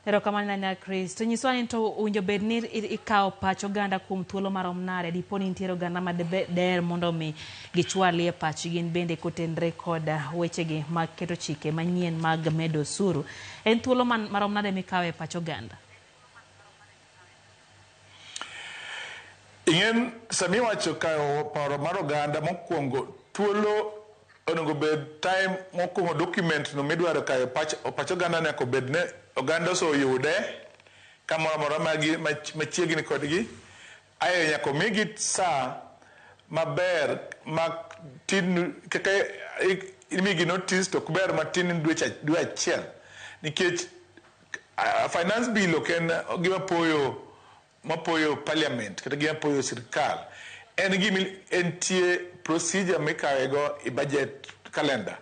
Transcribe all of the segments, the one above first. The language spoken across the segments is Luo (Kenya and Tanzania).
Erokamano ahinya, Chris. To nyiswa ni to owinjo bed ni ikawo pach oganda kuom thuolo marom nade dipo ni nitiere oganda ma der mondo mi gichwalie pachgi gin bende kotenre kod wechegi mag keto chike manyien mag medo osuru. En thuolo marom nade mikawo e pach oganda? Ing'en sama iwacho kawo paro mar oganda, mokwongo thuolo onego bed time mokwongo document no midwaro kawo pach, pach oganda nyaka obed ne oganda oseyude kamoro amora magi machiegni kodgi. Ae nyaka omigi saa maber ma tin kaka imigi notice to ok ber matin dwe achiel nikech finance bill ok en gima poyo parliament kata gima poyo sirkal. En gima entie procedure mikawe go e budget calendar.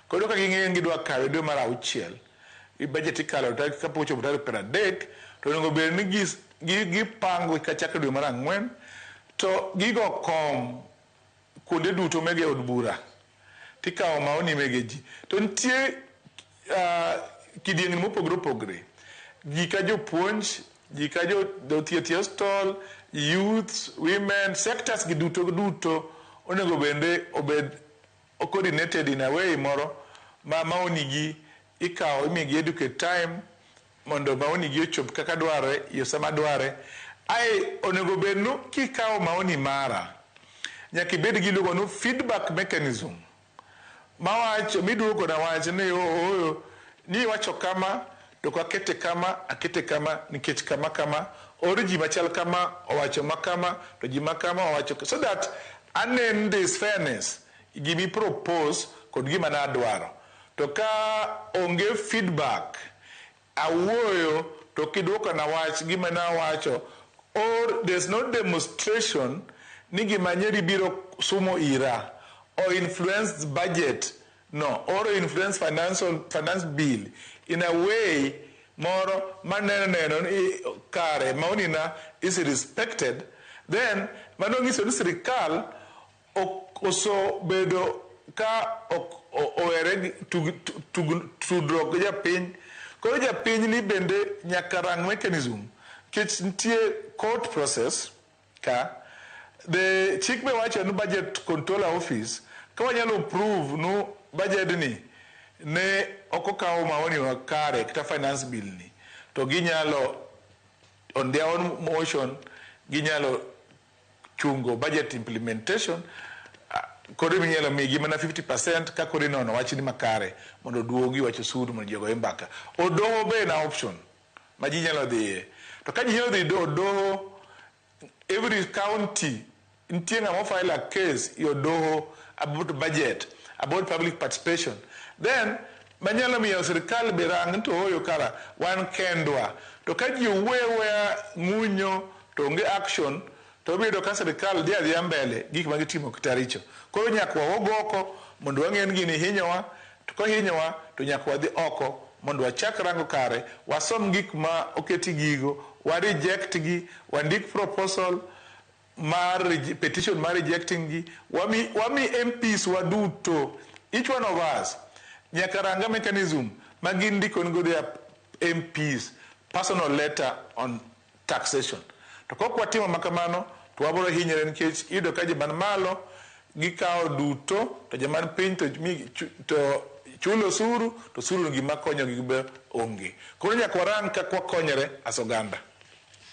Koro ka ging'eyo ni gidwa kawe dwe mar auchiel, budget ikalo kapok ochopo tarik 30, to onego bed ni gipango kachakre dwe mar ang'wen to gigo kom kuonde duto mege od bura tikawo maoni mege ji. To nitie kidiengni mopogore opogore. Ji ka jopuonj, ji ka jothieth e osiptal, youths, women, sectors gi duto duto onego bende obed coordinated in a way moro ma maoni gi ikawo, imigi adequate time mondo maoni gi ochop kaka dwarre e sama dwarre. Ae onego bed ni kikawo maoni mara, nyaka ibed gi iluongo ni feedback mechanism mawacho miduoko na wach ni ooyo ni iwacho kama to ok akete kama, akete kama nikech kama kama, or ji machal kama owacho ma kama to ji ma kama owacho, so that anen this fairness gimi propose kod gima nadwaro. To ka onge feedback, awuoyo to kiduoko na wach gima nawacho, or there's no demonstration ni gima Nyeri biro sumo ira or influence budget no or influence financial finance bill in a way moro maneno neno ni kare maoni na is respected, then mano nyiso ni sirikal osebedo ka ok owere tudruok gi japiny. Koro japiny ni bende nyaka rang mechanism nikech nitie court process ka the chik be wacho ni budget controller office ka wanyalo prove nu budget ni ne ok okawo maoni makare kata finance bill ni, to ginyalo on their own motion ginyalo chungo budget implementation. Koro inyalo migi mana 50% ka koro inono wach ni makare mondo oduogi wach osuru mondo ji ogoye mbaka. Odoho be en option ma ji nyalo dhiye. To ka ji nyalo dhi odoho, every county nitie ng'ama file a case e odoho about budget, about public participation, then manyalo miyo sirikal be rang to ooyo kara wan kendwa. To ka ji owuoyo awuoya ng'unyo to onge action, to ibiro yudo ka sirikal dhi adhiya mbele gik ma gitimo kata richo. Koro nyaka wawuog oko mondo wang'e ni gini hinyowa, to kohinyowa to nyaka wadhi oko mondo wachak rango kare, wasom gik ma oketi gigo, wa reject gi, wandik proposal mar petition mar rejecting gi, wami MPs waduto, each one of us nyaka ranga mechanism ma gin ndiko go their MPs personal letter on taxation. To kok watimo makamano to wabiro hinyore nikech iyudo ka joma ni malo gikawo duto to joma ni piny to chulo osuru, to osuru gima konyogi be onge. Koro nyaka warang kaka wakonyore as oganda.